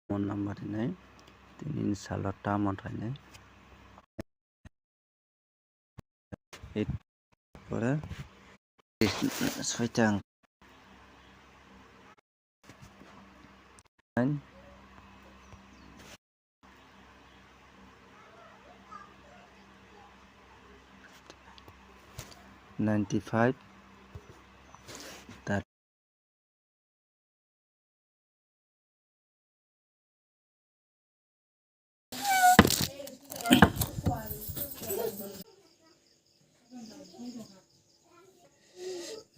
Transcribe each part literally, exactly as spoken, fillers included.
phone number rinai, tini ni salo tamo thainai. Eight pore soitang nine ninety five.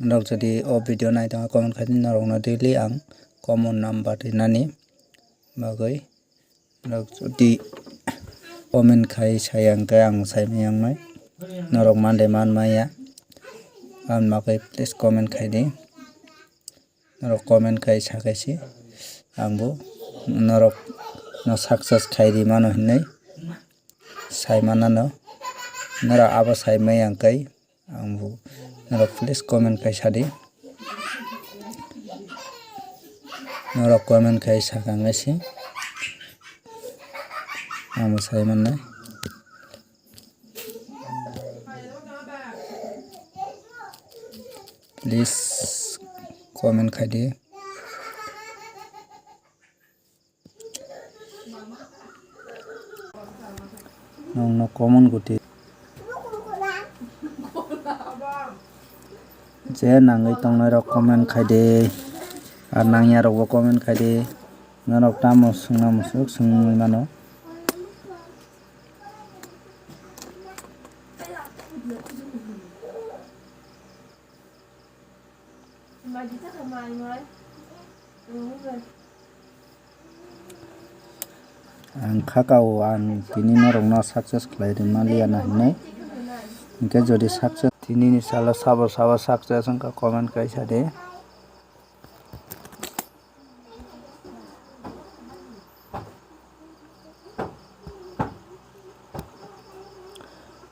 Norok jodi o video nai tongo, comment khai di, norokno daily ang common number rinani bagwi. Norok jodi comment khai saya hwnkhe ang saimaya wngnai. Norok mande manmaya. Aboni bagwi please comment khai di. Norok comment khai sakai se. Angbo norok no success khai ri mano hinwi sai manano. Norok abo saimaya hwnkhe Ang bo norok please comment khai sadi. Norok comment khai sakang se. Ang bo sai mannai. Please comment khai di. Nwng no comment goti. Je nangwi tongnai rok comment khai de. Ar nangya rok bo comment khai de. Norok tamo swngna musuk swngwi mano. Ang kha kao, ang tini norokno success khlai rwma liya na hinwi. Hinkhe jodi success, tini ni salo sabo sabo success wngkha, comment kaisa de.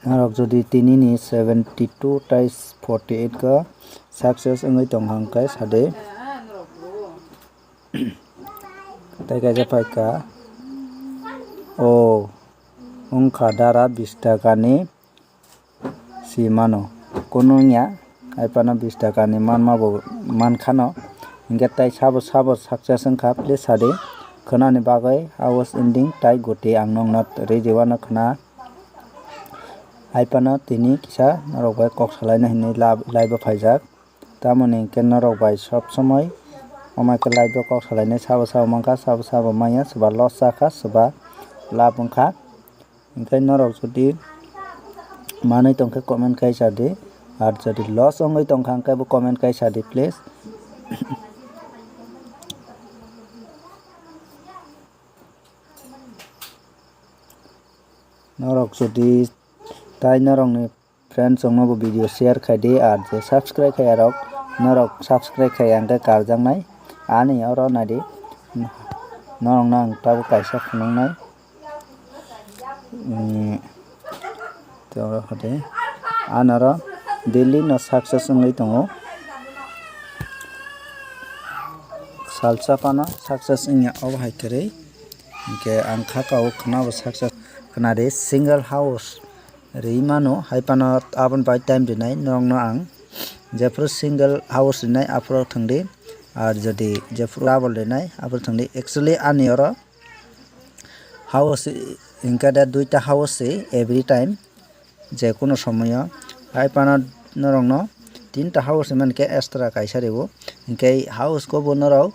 Norok jodi tini ni seventy two tai forty eight kha success wngwi tong kha hwnkhe sade. Tei kaisa phaikha, o wngkha dara bish taka ni si mano, kunu wngya, hai phano bish taka ni manma bo mankhano, hinkhe tei sabo sabo success wngkha, please sadi, khwnani bagwi hours ending tai goti ang nokno ridi wano khwna. Hai phano tini kisa norok bai kok salaina hinwi la-, live o phaijak. Tamoni hinkhe norok bai sob somoi omo khe live o kok salainai sabo sabo mankha, sabo sabo manya, soba loss jakha, soba lab wngkha. Hinkhe norok jodi manwi tongkhe comment kai sadi, ar jodi loss wngwi tongkha hinkhe bo comment kai sadi please. Norok jodi tai norokni friends rokno bo video share khai di, ar je subscribe khaiya rok norok subscribe khaiya hwnkhe karjaknai. Ani oro naidi, norokno ang tabuk kaisa phunuknai. Tei oro hwnkhe anoro daily no success wngwi tongo. Salsa phano success wngya obo hai kwrwi. Hinkhe ang kha kao khwnabo success khwnadi single house ri mano, hai phano aboni bai time rinai norokno ang jephuru single house rinai aphuru thangdi, ar jodi jephuru double rinai aphuru thangdi. Actually ani oro house hinkhe de duita house se every time, je kono somoyo. Hai phano norokno tinta house hinkhe extra kaisa riwo, hinkhe house kobo norok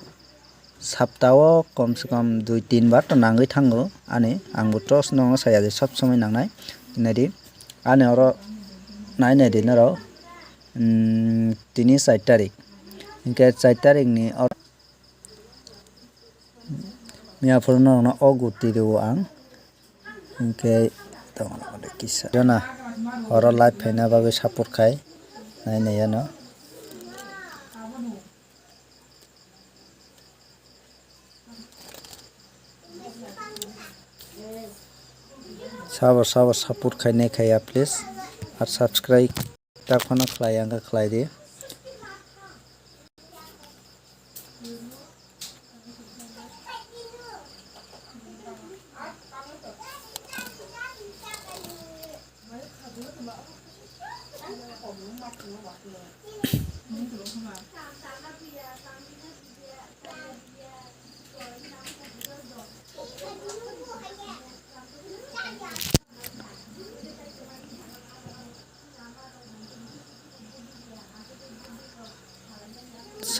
saptao kom se kom dui tin bar to nangwi thango ani. Ang bo tos no saya de sob somoi nangnai. Naidi ani oro nai naidi norok, mm, tini char tarik, hinkhe char tarik ni oro miya phuru norokno o guti rwo ang. Hinkhe tongo kisa jona oro live phaina bagwi support khai nai nai ano. Sabo sabo support khainai khaiya please, ar subscribe ta phano khlai ya wngkha khlai di.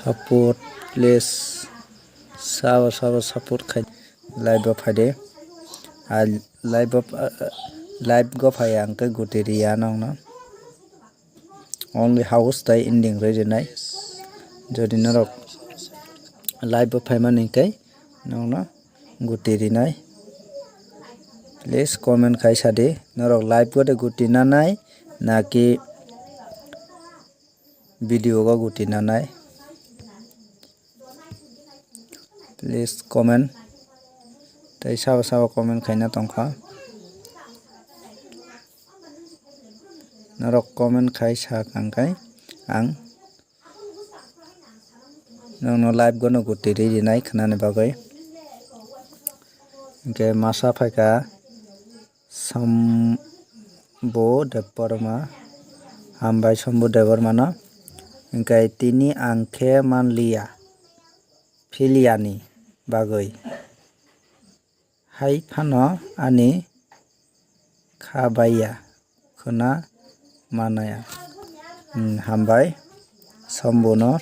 Support, please. Sabo sabo support khai. Live o phaide. A live o, live go phai ang khe guti riya nongno. Only house tai ending rwi rinai. Jodi norok live o phaimani khe nongno guti rinai. Please comment khai sadi. Norok live go de guti nanai naki video go guti nanai? Please comment. Tei sabo sabo comment khaina tongkha. Norok comment khai sa kangkai ang nongno live gono guti ri rinai khnani bagwi. Hinkhe masa phaikha Sombu Debbarma, hambai Sombu Debbarmano. Hinkhe tini ang khe manliya, philiyani bagwi. Hai phano ani kha baiya, khwna manaya. Hmm, hambai Sombuno.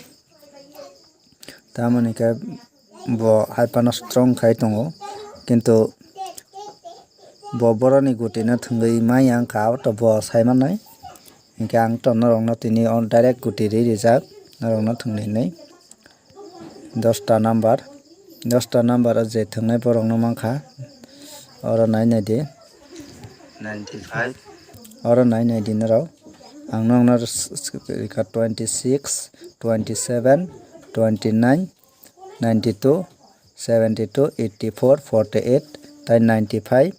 Tamoni khe bo hai phano strong khai tongo, kintu bo boroni gutino thwngwi maya wngkha, auto bo sai manai. Hinkhe ang to norokno tini o direct guti ri rijak, norokno thwngwi hinwi. Dosta number, dosta number o je thwngnai borokno mankha, oro nai naidi. Ninety five. Oro nai naidi norok. Ang nokno s-, s-, rikha twenty six, twenty seven, twenty nine, ninety two, seventy two, eighty four, forty eight, tai ninety five,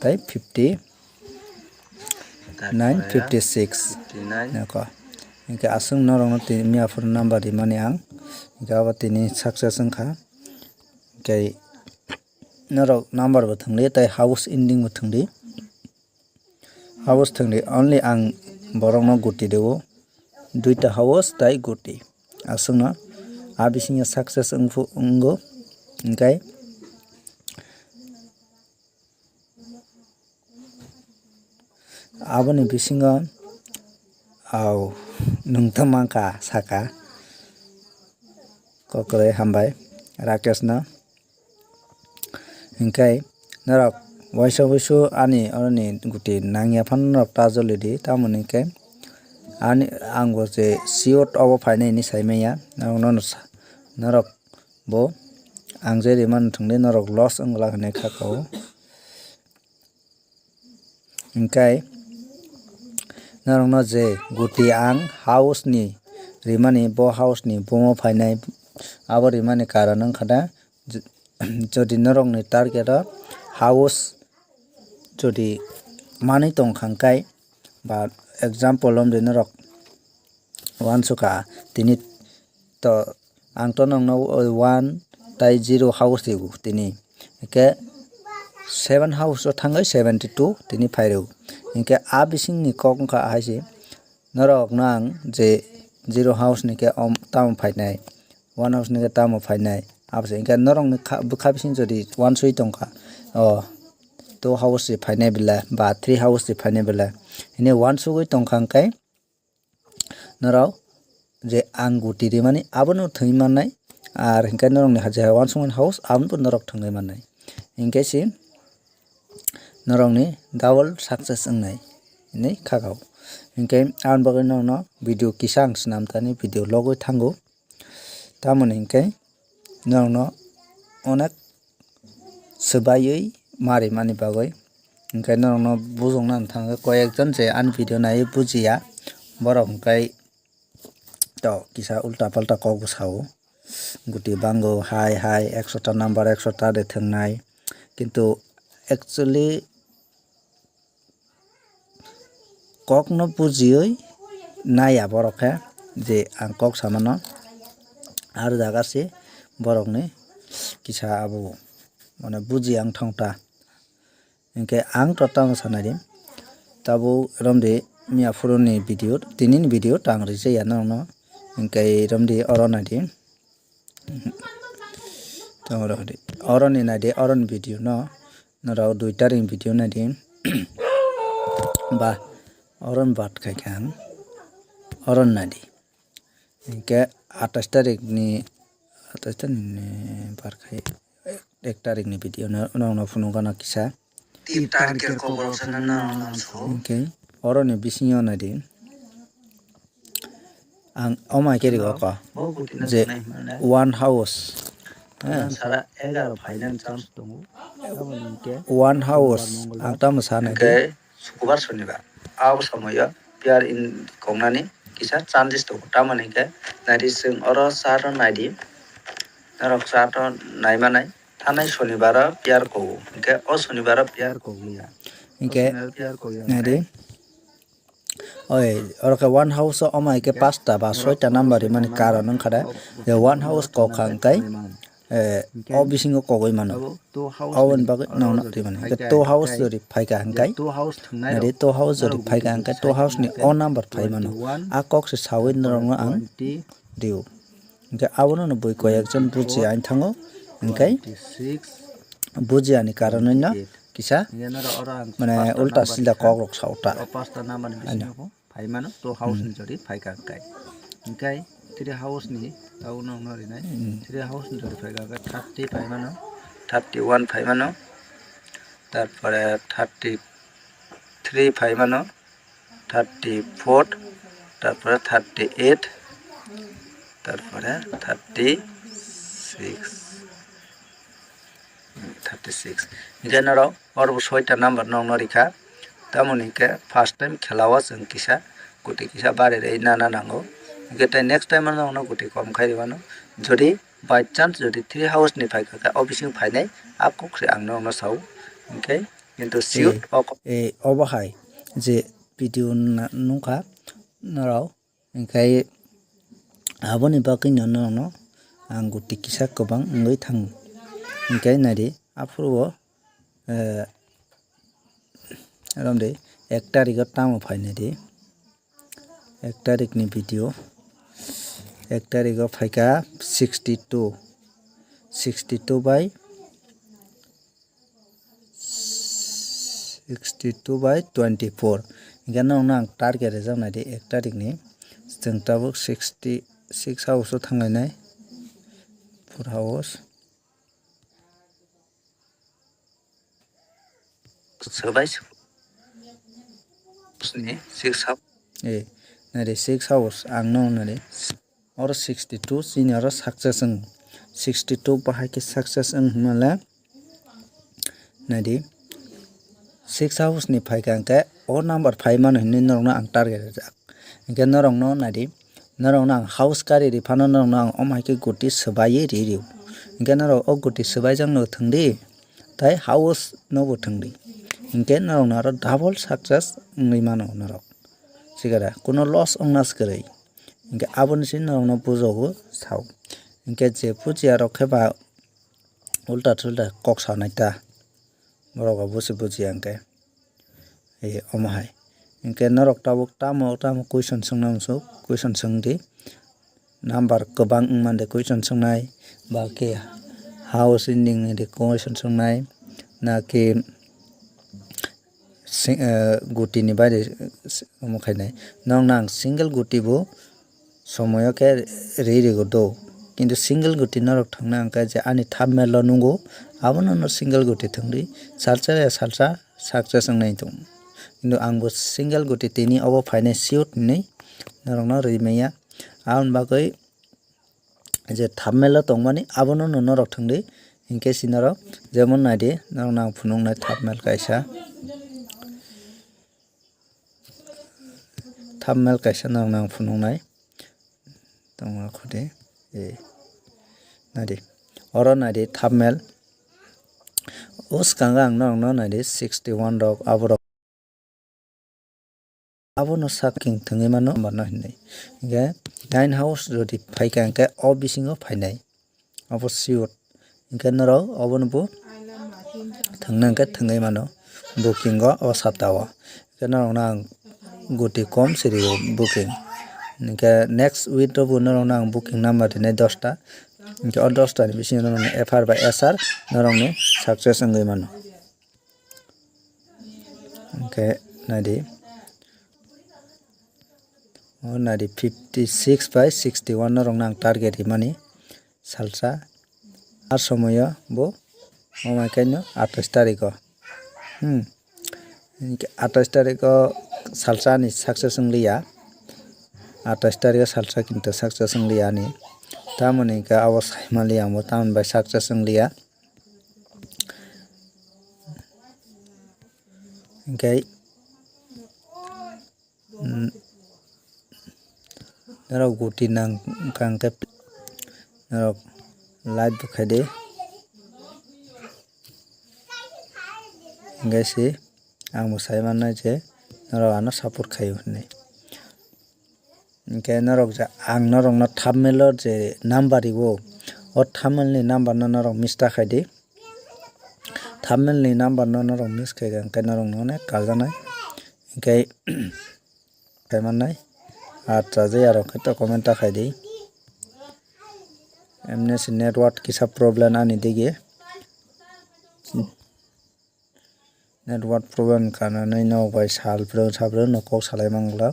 tai fifty nine, fifty six. Nokho. Hinkhe aswk norokno tini miya phuru number rimani ang. Hinkhe abo tini success wngkha. Hinkhe norok number bo thwngdi tai house ending bo thwngdi. House thwngdi, only ang borokno guti rwo, duita house tai guti. Aswkno a bisingo success wngphu-, wngo, hinkhe aboni bisingo, au, nwng tong mankha saka, kokroi hambai Rakeshno. Hinkhe norok waisa wuisu ani oroni guti nangya phano norok ta joli di, tamoni hinkhe ani ang bo je siyot obo phainai hinwi sai manya, norokno sa-, norok bo ang je rimani thwngdi norok loss wng glak hinwi kha kha o. Hinkhe norokno je guti ang house ni rimani, bo house ni bomo phainai, abo rimani karon wngkha da, j-, jodi norokni target o house jodi manwi tongkha hwnkhe, ba example wngdi norok uansukha tini to ang to nokno one tai zero house rigo tini, hinkhe seven house o thangwi seventy two tini phairw. Hinkhe a bisingni kok wngkha hai se norokno ang je zero house ni khe om tamo phainai, one house ni khe tamo phainai, abo se hinkhe norokni kha-, bwkha bising jodi uansugwi tongkha, o two house se phainai belai ba three house se phainai belai hini uansugwi tongkha hwnkhe norok je ang guti rimani abono thwngwi mannai, ar hinkhe norokni je uansukmani house abono norok thwngwi mannai, hinkhe se norokni double success wngnai hinwi kha kha o. Hinkhe aboni bagwi norokno video kisa ang swnam tani video logwi thango, tamoni hinkhe norokno onek swbaiwi marimani bagwi. Hinkhe norokno bujokna thangkhe koi ekjon je ani video naiwi bujiya, borok hinkhe to kisa ulta palta kok bo sao. Guti bango hai hai ekso ta number ekso ta de thwngnai, kintu actually kokno bujiwi naiya borok khe je ang kok samano, ar jaga se borokni kisa abo mane buji ang thangta. Hinkhe ang to tamo sanai di, tabuk romdi miya phuruni video, tinini video tang rijaya norokno, hinkhe romdi oro naidi. Tong rw di. Oroni naidi, oroni video no. Norok duita ring video naidi. Ba, oron bat khai khe ang. Oron naidi. Hinkhe atais tarik ni, atais tarik ni bar khai, ek tarik ni video no, no, no phunukgana kisa. Tip target kok borok sana na na so. Hinkhe oro ni bisingo naidi. Ang omo hai khe rigo ko je one house. Sara egaroh phainani chance tongo. Aboni hinkhe one house ang tamo sanai di. Sukubar sonibar. Abo somoyo pair in kongnani kisa chances tongo. Tamoni hinkhe naidi chwng oro chart o naidi. Norok chart o naimanai. Thanai sonibaro pair kogo. Hinkhe o sonibaro pair kogya. Hinkhe naidi. Oi, oro khe one house o omo hai khe pasta ba soita number rimani karon wngkha de. Je one house kok kha hwnkhe, eh, o bisingo kogwi mano. Aboni bagwi nongno rimani. Hinkhe two house jodi phaikha hwnkhe, naidi two house jodi phaikha hwnkhe two house ni o number phai mano. A kok se sawi norokno ang rio. Hinkhe abono no bui koi ekjon bujiya ani thango. Hinkhe bujiyani karonwi no kisa mane ulta silda kok rok sa ota. Pasta number ni bisingo phaimano two house ni jodi phaikha hwnkhe. Hinkhe three house ni tabuk no wngno rinai. Three house ni jodi phaikha hwnkhe thirty phaimano, thirty one phaimano, tarpore thirty three phaimano, thirty four, tarpore thirty eight, tarpore thirty six. Thirty six. Hinkhe norok oro bo soita number nokno rikha. Tamoni hinkhe first time khela o chwng kisa guti kisa bari rwi nana nango. Hinkhe tei next time o nokno guti kom khai rwmano. Jodi by chance jodi three house ni phaikha khe o bising phainai a kok se ang nokno sao. Hinkhe kintu sure o kok. Eh, obo hai je video nungkha norok. Hinkhe aboni bagwino norokno ang guti kisa kwbang wngwi thango. Hinkhe naidi, aphuru o, eh, romdi, ek tarikh o tamo phainai di. Ek tarikh ni video. Ek tarikh o phaikha sixty two. Sixty two by sixty two by twenty four. Hinkhe norokno ang target rijak naidi ek tarikh ni. Chwng tabuk sixty six house o thanglainai. Four house. Swbai sini six house. Eh, naidi six house ang no naidi. Oro sixty two, chini oro success wng. Sixty two bahai khe success wng hwnmale, naidi, six house ni phaikha hwnkhe o number phai mano hinwi norokno ang target rijak. Hinkhe norokno naidi, norokno ang house kari ri phano norokno ang omo hai khe guti swbaiwi ri rio. Hinkhe norok o guti swbaijakno thwngdi, tai house no bo thwngdi. Hinkhe norokno aro double success wngwi mano norok. Sikara, kuno loss wngna swkrai. Hinkhe aboni simi norokno bujogo sao. Hinkhe je bujiya rok khe ba ulta thulta kok sanai ta. Borok bo busi bujiya hinkhe. Eh, omo hai. Hinkhe norok tabuk tamo tamo question swngna muchuk, question swngdi. Number kwbang wngmande question swngnai, ba khe house ending ni question swngnai, na khe si-, eh, guti ni baire omo khainai. Nokno ang single guti bo somoyo khe ri rigo do, kintu single guti norok thangna hwnkhe je ani thumbnail o nungo, abono no single guti thwngdi, salsa ya salsa success wngnai tongo. Kintu ang bo single guti tini obo phainai sure hinwi norokno ri manya. Aboni bagwi je thumbnail o tongmani abono no norok thwngdi, hinkhe si norok jemon naidi, norokno ang phunuknai thumbnail kaisa, thumbnail kaisa norokno ang phunuknai tongma khudi, eh, naidi, oro naidi thumbnail, o swkango ang norokno naidi sixty one rok aborok. Abono saking thwngwi mano, number no hinwi. Hinkhe nine house jodi phaikha hinkhe o bisingo phainai. Abo sure. Hinkhe norok obono bo thwngna hinkhe thwngwi mano. Booking o o sapta o. Hinkhe norokno ang guti kom siri o booking. Hinkhe next week o bo norokno ang booking number rinai dosta. Hinkhe o dosta ni bisingo norokni F R bai S R norokni success wngwi mano. Hinkhe naidi, O nari fifty six by sixty one norokno ang target rimani salsa. Ar somoyo bo omai kaino atais tariko. Hmm. Hinkhe atais tariko salsa ani success wngliya. Atais tariko salsa kinto success wngliya ani. Tamoni hinkhe abo saimaliya ang bo tamoni bai success wngliya. Hinkhe, mm, norok guti nang kang khe norok like bo khai di. Hinkhe se ang bo sai mannai je norok ano support khai o hinwi. Hinkhe norok je ang norokno thumbnail o je number riwo, o thumbnail ni number no norok miss ta khai di. Thumbnail ni number no norok miss khai kha, hinkhe norok no onek karjaknai. Hinkhe khai mannai. Acha je aro khe to comment ta khai di. Emne se network kisa problem ani digi. Network problem kananai nok bai sal phwrwng sa phwrwng no kok salai mangla.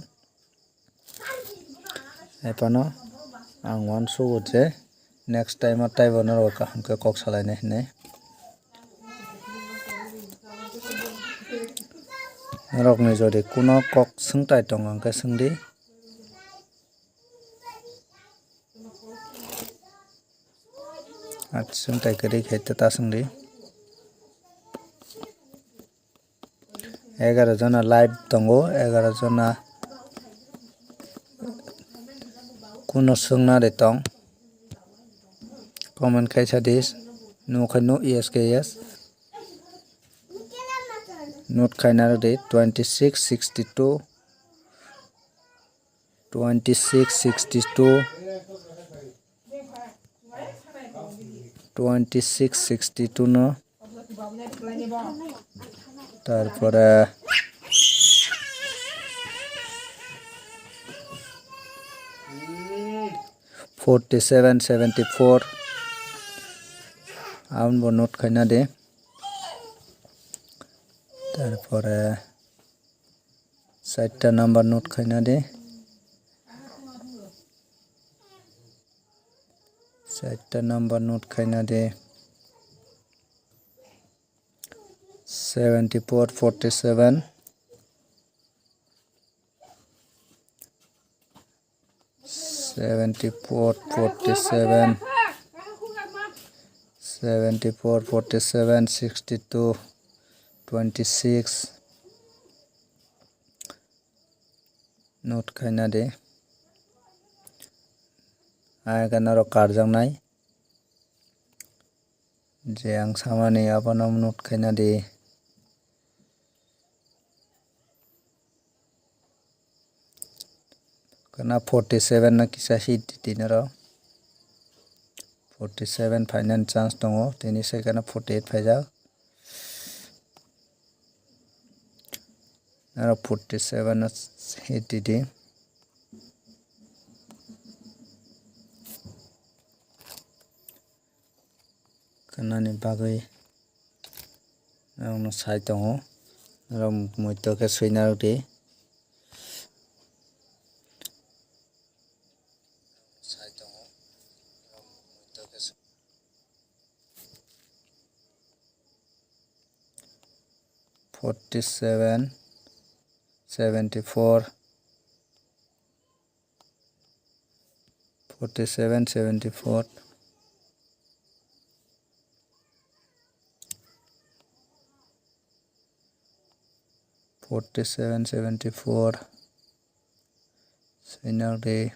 Ephano ang uansugo je next time o taibo norok kaham khe kok salainai hinwi. Norokni jodi kuno kok swngtai tongo hwnkhe swngdi. Acha, swngtai kwrwi khe ta swngdi. Egaroh jona live tongo, egaroh jona kuno swngna de tong. Comment khaisa dis, nukha no yes khe yes. Note khaina rwdi twenty six sixty two, twenty six sixty two, twenty six sixty two no. Tarpore forty seven seventy four, aboni bo note khaina di. Tarpore chaita number note khaina di. Chaita number note khaina di. Seventy four forty seven, seventy four forty seven, seventy four forty seven, sixty two twenty six. Note khaina di. Ai gana rok karjaknai. Je ang samani abono note khaina di. Kana forty seven no kisa hit di tini ro. Forty seven phainani chance tongo, tini se kana forty eight phaijak. Aro forty seven no hit di di. Kanani bagwi norokno sai tongo, norok muitu khe swina rwdi. Forty seven, seventy four. Forty seven, seventy four, forty seven, seventy four, swinardi,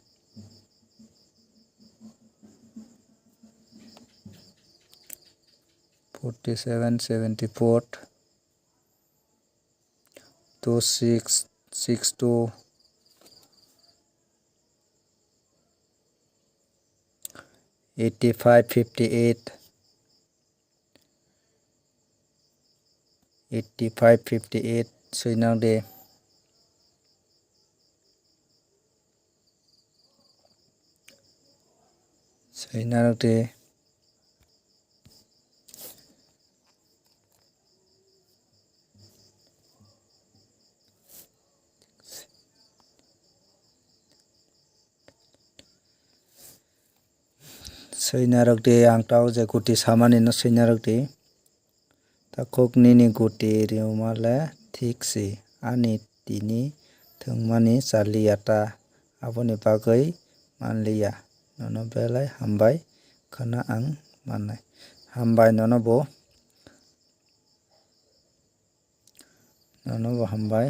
forty seven, seventy four. Two six six two, eighty five fifty eight, eighty five fifty eight, swinardi. Swinardi. Swinarok di, ang tao je guti samani no swinarok di. Takhuk nini guti rwma le thik si, ani tini thwngmani chaliya ta, aboni bagwi manliya. Nono belai hambai khwna ang mannai. Hambai nono bo, nono bo hambai.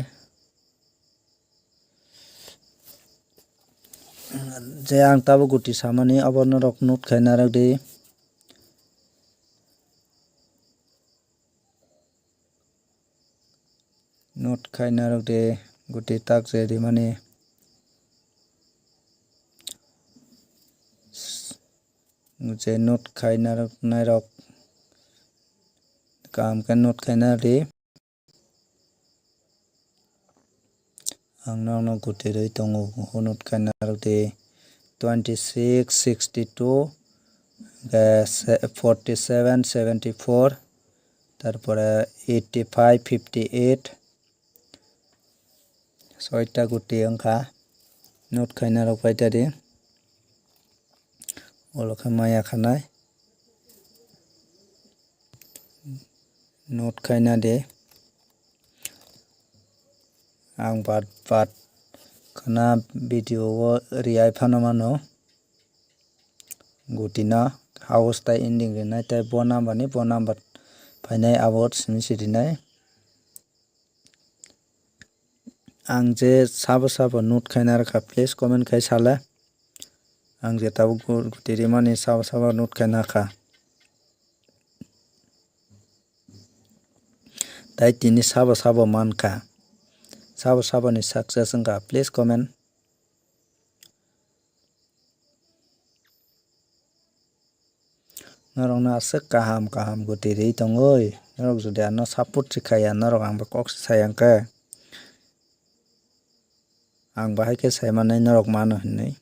Je ang tabuk guti samani, abo norok note khai narwk di. Note khai narwk di, guti tak je rimani. Je note khai narwk nairok, kaham khe note khai narwk di. Ang nokno guti rwi tongo, note khai narwk di, twenty six, sixty two, forty seven, seventy four, tarpore eighty five, fifty eight, soita guti wngkha, note khai narwk pai ta di. Ulo khe maya khanai. Note khaina de. Ang bat bat khwna video o react phano mano. Gutino house tai ending rinai, tai bo number ni bo number phainai, abo simi si rinai. Ang je sabo sabo note khaina rwkha, please comment khai sale. Ang je tabuk gu-, guti rimani sabo sabo note khaina kha. Tai tini sabo sabo mankha. Sabo sabo ni success wngkha, please comment. Norokno aswk kaham kaham guti rwi tongwi, norok jodi ano support se khaiya, norok ang bai kok se sai ang khe, ang bahai khe sai mannai norok mano hinwi.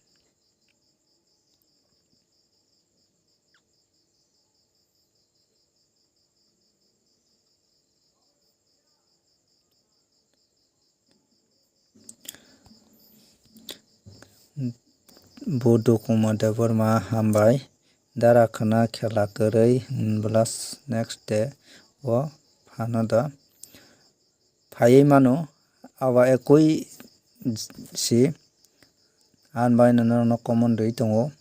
Budu Kumar Debbarma, hambai. Dara khwna khela kwrwi hwnbwla next day o phano da phaiwi mano, abo ekui si. Ani bai no norokno common rwi tongo.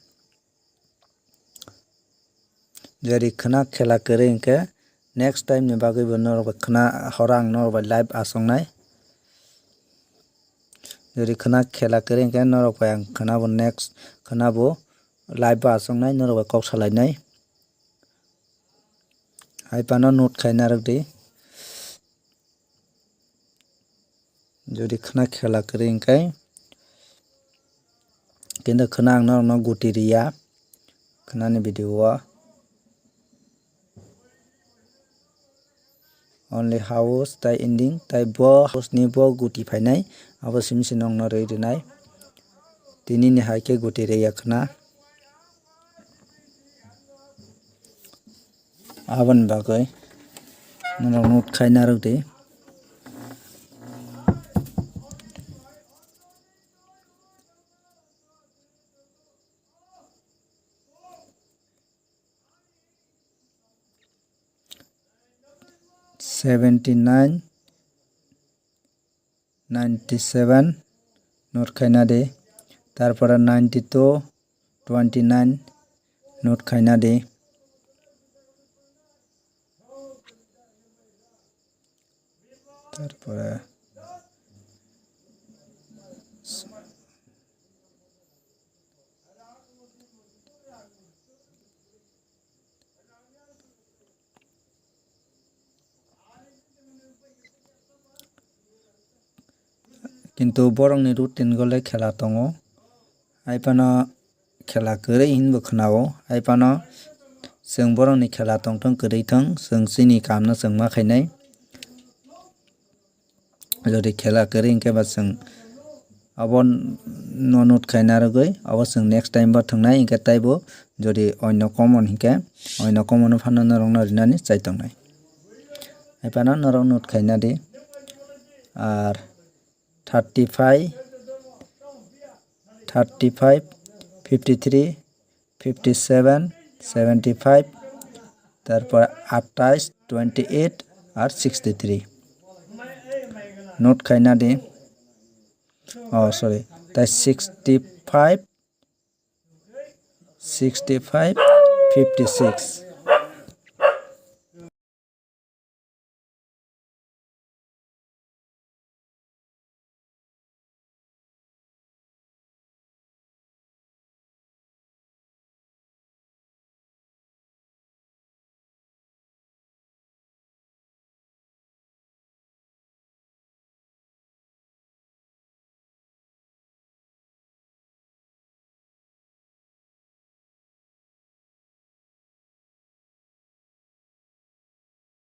Jodi khwna khela kwrwi hwnkhe next time ni bagwi bo norok bai khwna horo ang norok bai live achuknai. Jodi khwna khela kwrwi hwnkhe norok bai ang khwna bo next khwna bo live bo achuknai, norok bai kok salainai. Hai phano note khaina rwk di. Jodi khwna khela kwrwi hwnkhe, kintu khwna ang norokno guti riya khwnani video o. Only house tai ending tai bo house ni bo guti phainai, abo simi se nokno rwi rinai. Tini ni hai khe guti riya khwna. Aboni bagwi norok note khai narwk di. Seventy nine, ninety seven note khaina di, tarpore ninety two, twenty nine note khaina di, tarpore Kintu borokni routine gole khela tongo, hai phano khela kwrwi hinbo khwnao, hai phano chwng borokni khela tongthong kwrwi thwng, chwng chini kamno chwng ma khainai. Jodi khela kwrwi hwnkhe ba chwng abo no note khai narwgwi abo chwng next time bo thwngnai, hwnkhe taibo jodi oino common hwnkhe oino common phano norokno rinani chai tongnai. Hai phano norok note khaina di. Ar thirty five, thirty five, fifty three, fifty seven, seventy five, tarpor atais, twenty eight, ar sixty three. Note khaina di. Oh, sorry. Tai sixty five, sixty five, fifty six.